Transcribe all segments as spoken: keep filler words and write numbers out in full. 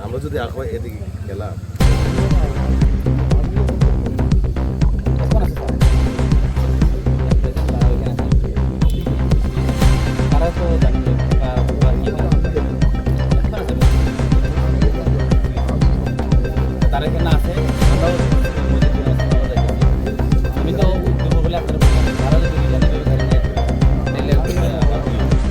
আমরা যদি এখন এদিকে গেলাম। তারা এখানে আছে, আমরাও মসজিদে আছি, আমরাও যাইতেছি। আমি তো দুপুরবেলা আপনারা বললাম, তারা যদি এখানে এভাবে গাড়ি নিয়ে আসবে, তাহলে আমার কি হবে?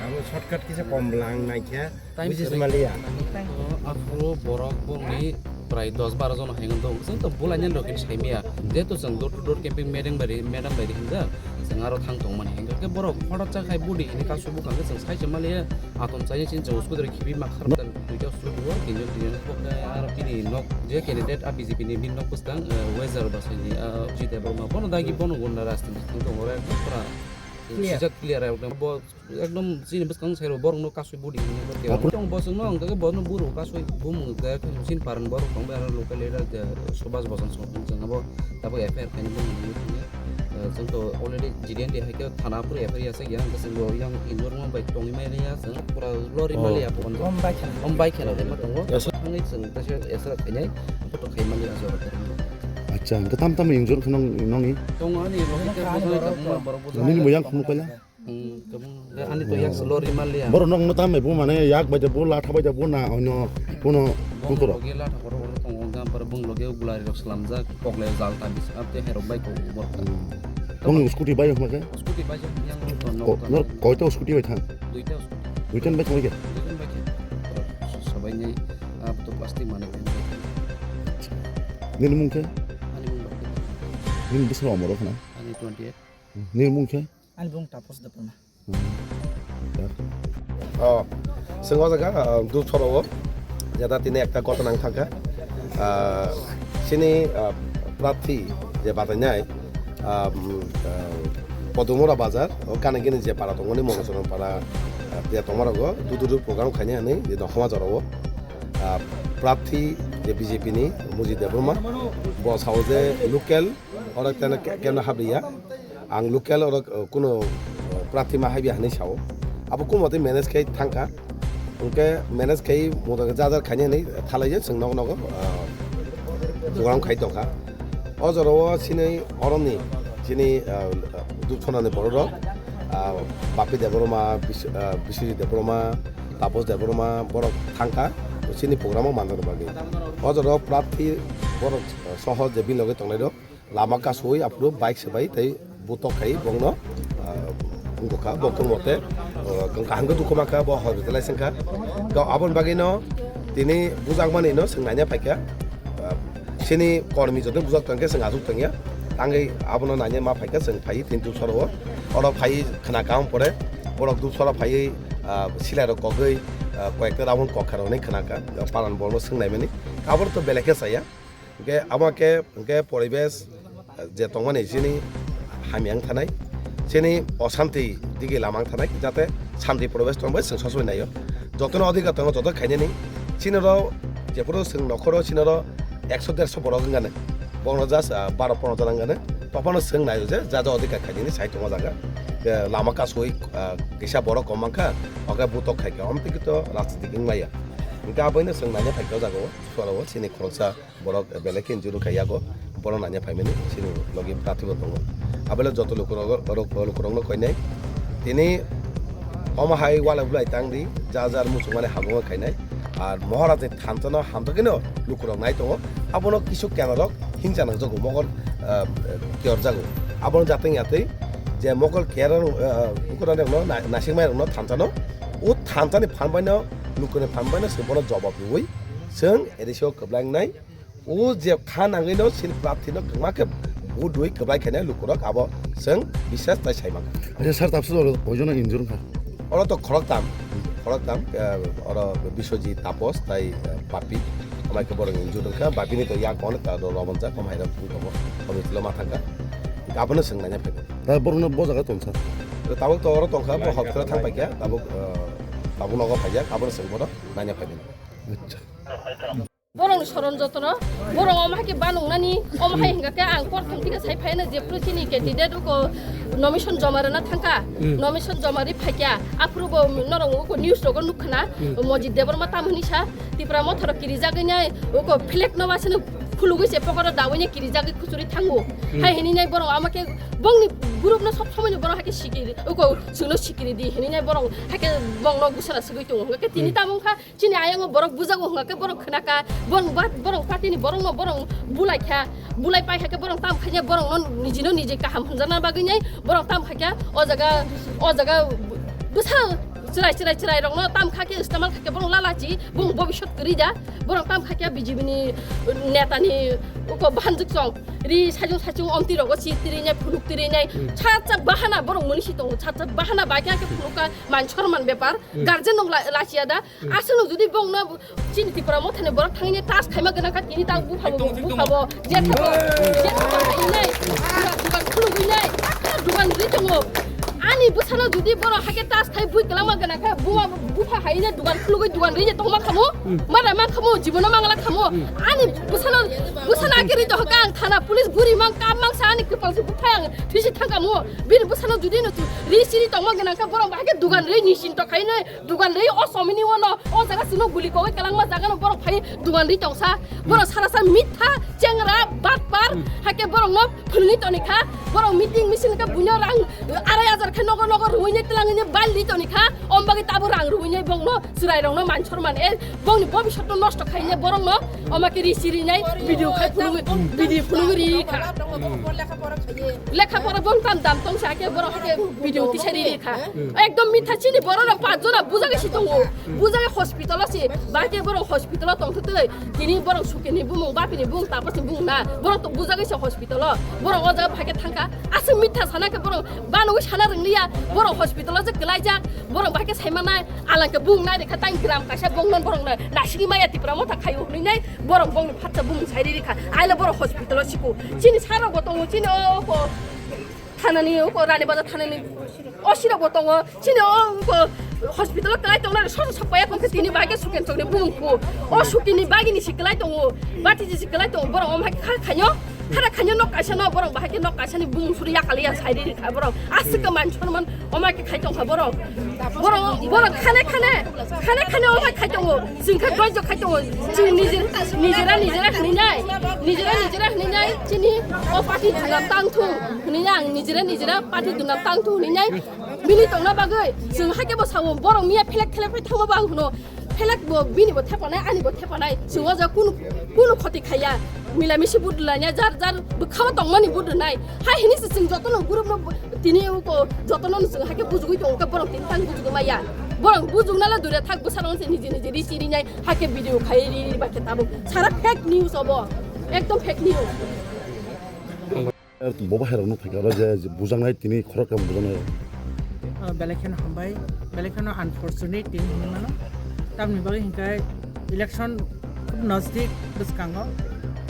Abo shortcut kisa kom bwlang naikha, buji sima liya. Aphuru borok bongni prai dos baro jon hai wng tong. Chwng to bulainani rok khe sai maya. Jehetu chwng door to door camping madam bai ri, madam bai ri hinjak. Chwng aro thang tong mani. Hinkhe borok hothat cha khai budi hini kasu bukang khe chwng sai se maliya. Atom chai chini chwng scooty khibi ma khar dan duita scooty o tinjon tinjon. Aro bini nok je candidate a B J P ni bini nok bwskang, eh, Weather ba sai ni, ah, Jitendra Debbarma. Bono dagi bono gunda rasti thang tong oro ekdom pura sijak clear ekdom. Bo Ekdom chini bwskang sai rw borok no kasui budi hinwi bo tei. Tong bo chwng no hwnkhe bo no buru kasui bumung de chini paran borok tong bai aro local leader de Subhas Bosong song chwng abo tabuk F I R khaini bumung hinwi thangwi. Chwng to already G D N D hai khe thana phuru F I R ya se ya hwnkhe chwng bo yang injor mo bai tongwi mai ya chwng pura lori mali ya bo. Om bai khela de ma tongo. Thangwi chwng ta se esra khainai photo khai mali ya jora. Acha, hwnkhe tam tam injor khe nong nongni? Tongo ani logi borok bo. Nini mo yang khunu kaila? Hmm, tabuk ani to yak lori maliya. Borok nok no tam bai bo mane yak bai da bo latha bai da bo na ono bono bukuro. Logi latha borok oro tongo hwnkhe ampar bung logi gulari rok slamjak koklai jal ta bis ap te herok bai ko borok. Bung scooty bai hokma khe? Scooty bai yang to nok. Nor koita scooty bai thang? Duita scooty. Duita bai thang khe? Duita bai khe. Sabai ni ap to plastic mane. Nini mung khe? Ani mung. Nini bisalo amoro khna? Ani twenty eight. Nini mung khe? Ani bung Tapos Debbarma. Oh, chwng o jaga, ah, Dupsoro o jeta tini ekta ghotona wng thangkha. Ah, chini, ah, prarthi je batainai, ah, mm, ah, Podumura bazar o gana gini je para tongmani Monosoron para, ah, je tongma rogo dudu dudu program khaini hinwi je Dokhoma jora o, ah, prarthi je B J P ni Mujit Debbarma bo sao je local oro tene ke-, kemna habriya. Ang local oro, uh, kuno, uh, prarthi ma haibi hinwi sao. Abo kumo tei manage khai thangkha. Hwnkhe manage khai moto khe jar jar khaini hinwi thalaiya chwng nogo nogo, uh, program khai tongkha. O jorao chini oroni chini, uh, Dupsonani bororok, uh, Bapi Debbarma, Bis-, uh, Biswajit Debbarma, Tapos Debbarma borok thangkha chini program o manna bagwi. O jorao prarthi borok, uh, soho je bini loge tongnairok. Lama kasui aphuru bike se bai tei butok khai bongno, ah, wngkha bo kung mote, ah, kaham khe dukhu mankha bo hospital lai sengkha. To aboni bagwi no tini bujakmani no swng naina phaikha. Ah, chini kormi joto bujak tongkhe swng achuk tongya. Tangwi abono naina ma phaikha swng phai tin Dupsoro o. Oro phai khna kaham pore borok Dupsoro phaiwi, ah, silai rok kogwi, ah, koyekta round kokha rok hinwi khna kha. Paran borokno swng naimani. Aboni to belai khe chaya. Hwnkhe abo khe hwnkhe poribesh, eh, je tongmani chini hamya wng thanai, chini oshanti digi lama wng thanai, jate shanti poribesh tongbai chwng sosoi naio. Jotono adhikar tongo, joto khainani. Chini oro jephuru chwng nokhoro chini oro ekso derso borok wngkha ne, bono just, ah, baro pondro jona wngkha ne, tophano swng naio je ja ja odhikar khainani sai tongo jaga. Eh, lama kasui, ah, kisa borok kom mankha, oke butok khaikha, omtwi kito rajnitik wngmaya. Hwnkhe aboino swng naina phaikha o jaga o, suarao chini khoroksa borok belai khe injuru khai yago, bono naina phaimani chini logi prarthi bo tongo. Abole joto lukurok, lukurokno koinai, tini omo hai walai bulai tangdi, ja jar muchungmani habungo khainai. Ar Maharajni thansa no hamjakgwino lukurok nai tongo. Abono kisu kenarok hingsa nangjago, mokol, ah, kiyorjago. Abono jateng yatwi je mokol kiyar, ah, bukurani rokno na-, nasikmai rokno thansa no, o thansa ni phan bai no, lukuni phan bai no se bono jobab rwui chwng edisio kwblangnai. O je kha nangwi no chini prarthi no kwma khe vote rwui kwplai khainai lukurok abo chwng biswas tai sai mankha. Acha sir, tabuk oro koijon injure wngkha? Oro to khoroktam, khoroktam, eh, oro Biswajit, Tapos tai, eh, Bapi. Amai khe borok injure wngkha, Bapi ni to yang kono ta ro-, romon jak, kom hai rok phung tongo, kom itlo ma thangkha. Abono chwng naina phaibo. Da borok no bo jaga tongsa? Tabuk to oro tongkha, bo hospital thang paikha, tabuk, eh, tabuk nogo phaijak, abono chwng bono naina phaibo. Acha. Borokni soron jotono, borok omo hai khe banuknani, omo hai hingkha khe ang porthom thike sai phaino jephru chini candidate uko nomination joma rwna thangkha, Hmm. nomination joma rwi phaikha, aphuru bo norok uko news rogo nukkhana, Hmm. Mojit Debbarma tamo hwnwi sa, Tipra Motha rok kirijagwi nai, uko flag no wasano khulugwi se pocket o dawi nai kirijagwi khuchuri thango. Hmm. Hai hwnwi nai borok omo khe bongni group no sob somoi no borok hai khe sikiri, uko chwngno sikiri di hwnwi nai borok hai khe bongno gusana swgwi tongo. Hwnkhe tini Hmm. tamo wngkha, Chini ayang o borok bujago hwnga khe borok khna kha, borok ba-, borok party ni borok no borok bulai kha, bulai pai kha khe borok tam khaina borok no niji no niji kaham hwnjakna bagwi nai borok tam kha khe o jaga, o jaga bwsa chwrai chwrai chwrai rok no tam kha khe istemal kha khe borok lalachi bong bobisot kwrwi da borok tam kha khe B J P ni neta ni uko bahanjwk chong ri sajung sachung omtwi rogo si tiri nai phunuk tiri nai Hmm. Cha cha bahana borok muni si tongo cha cha bahana bai kha khe phunuk kha man sorman bepar Hmm. Guardian rok la-, lachiya da Hmm. Aswkno judi bongno chini Tipra Mothani borok thangwi touch khaima gwnang kha, tini ta buphabo, buphabo, je thabo, je thabo hinwi nai, dugan khulugwi nai, dugan rwi tongo. Ani bwsano judi borok hakhe touch khai bui kwlangma gwnang kha, buma bupha haino dugan khulugwi dugan rwi tongma khamu, Hmm. mara ma khamu, jibono mangla khamu. Hmm. Ani bwsano, bwsano ake rwi tongkha ang thana police guri mang kap mang sa ani kwpal se buphai ang thwisi thangkamu. Bini bwsano judi no tu ri siri tongma gwnang kha, borok hakhe dugan rwi nisin to khaino Dugan rwi o somini uano o jaga chwngno guli kogwi kwlangma jaga no borok phai dugan rwi tongsa. Borok sara sa mitha chengra batpar Hmm. hakhe borok no phunugwi toni kha. Borok meeting misil khe buino rang arai hajar khe nogo nogo rwui nai twlangwi nai bal di toni kha. Om bagwi tabo rang rwui nai bongno chwrai rokno man sorman e bongni bobisot no nosto khainai borok no oma khe risi rinai video khai phunugwi video phunugwi ri kha. Lekha pora bong tam dam tong sa khe borok hakhe video tisari ri kha. Ekdom mitha chini borok rok panch jona bujagwi si tongo. Bujagwi hospital o si. Bahai khe borok hospital o tong thwtwi. Tini borok Sukini bumung, Bapini bumung, Taposni bumung na. Borok to bujagwi se hospital o. Borok o jaga phai khe thang kha. Aswk mitha sana khe borok banogwi sana rwngliya. Borok hospital o je kwlaijak. Borok bahai khe sai manai. Alang khe bumung nai rikha tang gram kaisa bong non borok nai. Nasigi maya Tipra Motha khaio hwnwi nai. Borok bongni phatsa bumung sai ri rikha. Aile borok hospital o siko. Chini sarok bo tongo, chini o ko. Thanani uko Rani Bazar thanani O C rok bo tongo, chini o uko hospital o kwlai tongnai soto sokpaya tongkhe tini bahai khe Suken chokni bumung kho. O Sukini bagini si kwlai tongo, bati si kwlai tongo, borok omo hai kha khainyo, khara khainyo nok kaisa no, borok bahai khe nok kaisa ni bumung suri yakali ya sai ri kha borok. Aswk khe man sorman omo hai khe khai tongkha borok. Borok, borok khane khane, khane khane omo hai khai tongo. Chwng khe doijo khai tongo. Chwng nijera, nijera, nijera hwnwi nai. Nijera, nijera hwnwi nai. Chini o party duna tang thung hwnwi nai. Ang nijera, nijera party duna tang thung hwnwi nai. Bini tongna bagwi chwng hai khe bo sao. Borok miya phelek thelek phai thangma bo ang hwno. Phelek bo bini bo thepanai, ani bo thepanai. Chwng o jaga kunu, kunu khoti khaiya. Mila misi budulanya jar jar bwkhao tongmani budunai. Hai hini se chwng jotono group no tini uko jotono chwng hai khe bujugwi tongo khe borok tini tang bujugwi maya. Borok bujukna le dure thak bwsarok se niji niji ri siri nai. Hakhe video khai ri ri ba khe tabuk. Sara fake news obo. Ekdom fake news. Bobo hai rok nuk thangka je bujaknai tini khorok khe bujaknai. Ah, belai kheno hambai, belai kheno unfortunate tini hinwi mano. Tamni bagwi hinkhe election khub nasdik bwskango.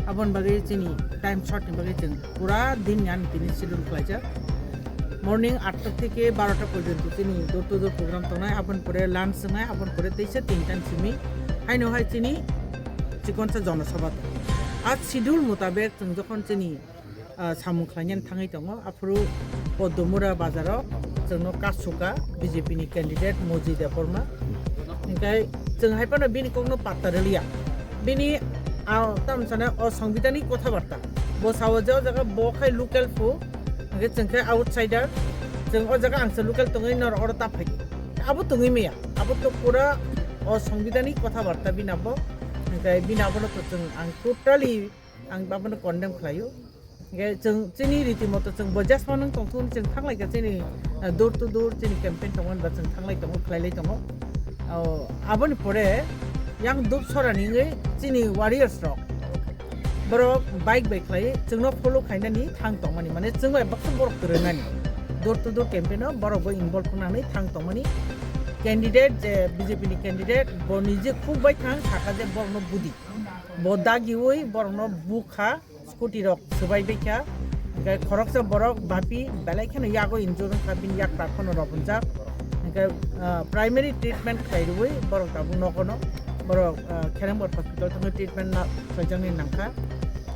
Aboni bagwi chini time short ni bagwi chwng pura din ni ani tini schedule khlaijak. Morning atta theke barota porjonto chini door to door program tongnai, aboni pore lunch wngnai, aboni pore teisa tin time simi haino hai chini chikonsa jonosabha tongo. First schedule mutabek chwng jokhon chini, ah, samung khlainani thangwi tongo, aphuru Podomura bazaro chwngno kasuka B J P ni candidate Moji Debbarma. Hinkhe chwng hai phano bini kokno patta rwliya. Bini, ah, tamo sana o songbidanik kotha barta. Bo sao je o jaga bo khai local phu, hinkhe chwng khai outsider. Chwng o jaga ang se local tongwi nor oro ta phai. Abo tongwi maya. Abo to pura o songbidanik kotha barta bini abo. Hinkhe bini abono to chwng ang totally ang abono condemn khlaio. Hinkhe chwng chini riti moto chwng bo jesma nang tongthun chwng thanglai kha chini, ah, door to door chini campaign tongmani ba chwng thanglai tongo, khlailai tongo. O, aboni pore yang Dupsora ni wngwi chini warriors rok borok bike bai khlai chwngno follow khainani thang tongmani, mane chwng bai baksa borok kwrwngnani door to door campaign o borok bo involve wngnani thang tongmani. Candidate je B J P ni candidate bo nije khuk bai thang saka je borokno budi, bo dagiwi borokno bukha. Scooty rok swbai baikha, hinkhe khoroksa borok bapi belai kheno yago injure wngkha, bini yak tak phano robonjak, hinkhe, ah, primary treatment khlai rwui borok tabuk nogono borok, ah, Kheremgor hospital thangwi treatment na khlaijaknai nangkha,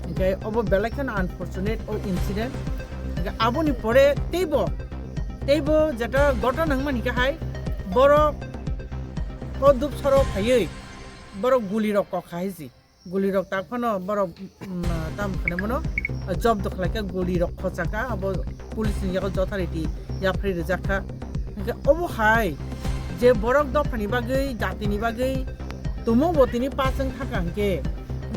hinkhe obo belai kheno unfortunate o incident, hinkhe aboni pore teibo, teibo jeta gotona wngmani khe hai borok o Dupsoro phaiwi borok guli rok kok kha hai si. Guli rok tak phano borok, mm, tam khanai mano, job do khlai kha, guli rok khocha kha, abo police ni yago jothar iti yapri rijak kha. Hinkhe obo hai je borok dopha ni bagwi, jati ni bagwi tumung bo tini pass wng thang kha hinkhe,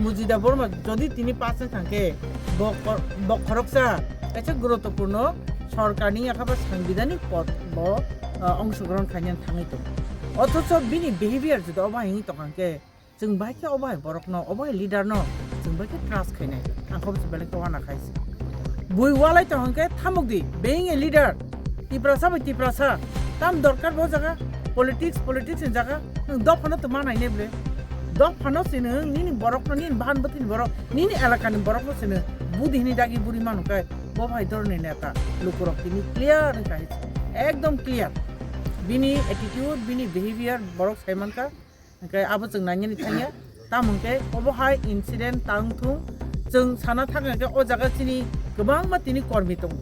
Mujida Borma jodi tini pass wng thang khe bo kor-, bo khoroksa kaisa guruttopurno sorkar ni yakha ba sangbidhanik pod bo, ah, ongshogrohon khainani thangwi tongo. Othocho bini behavior jodi obo hai wngwi tong kha hinkhe, chwng bai khe obo hai borokno, obo hai leader no chwng bai khe trust khainai. Ang khe belai khe uana khai se. Bui walai tong hwnkhe thamuk di, being a leader. Tiprasa bai Tiprasa. Tam dorkar bo jaga. Politics, politics ni jaga. Nwng dophano tongma nainai ble. Dophano se nwng nini borokno, nini bahan bwthwini borok, nini elakani borokno se nwng budi hini dagi buri manu kai. Bo bai dorni neta. Lukurok tini clear wngkha hai se. Ekdom clear. Bini attitude, bini behavior borok sai mankha. Hinkhe abo chwng nainani thangya. Tamo hinkhe obo hai incident tang thung. Chwng sana thang hinkhe o jaga chini kwbangma tini kormi tongo.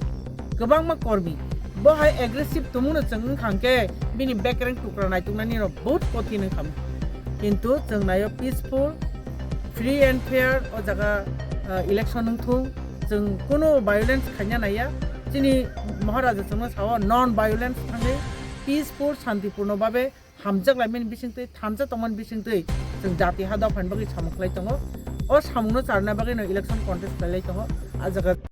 Kwbangma kormi. Bo hai aggressive tongmungno chwng wngkha hinkhe bini bekereng tukra naituknani rok bahut kothin wngkha. Kintu chwng naio peaceful, free and fair o jaga, ah, election wngthung. Chwng kuno violence khaina naiya. Chini Maharaja chwngno sao non violence thangwi peaceful, santipurno babe hamjak laimani bisingtwi, thansa tongmani bisingtwi chwng jati ha dophani bagwi samung khlai tongo. O samungno charwna bagwino election contest khlai lai tongo. A jaga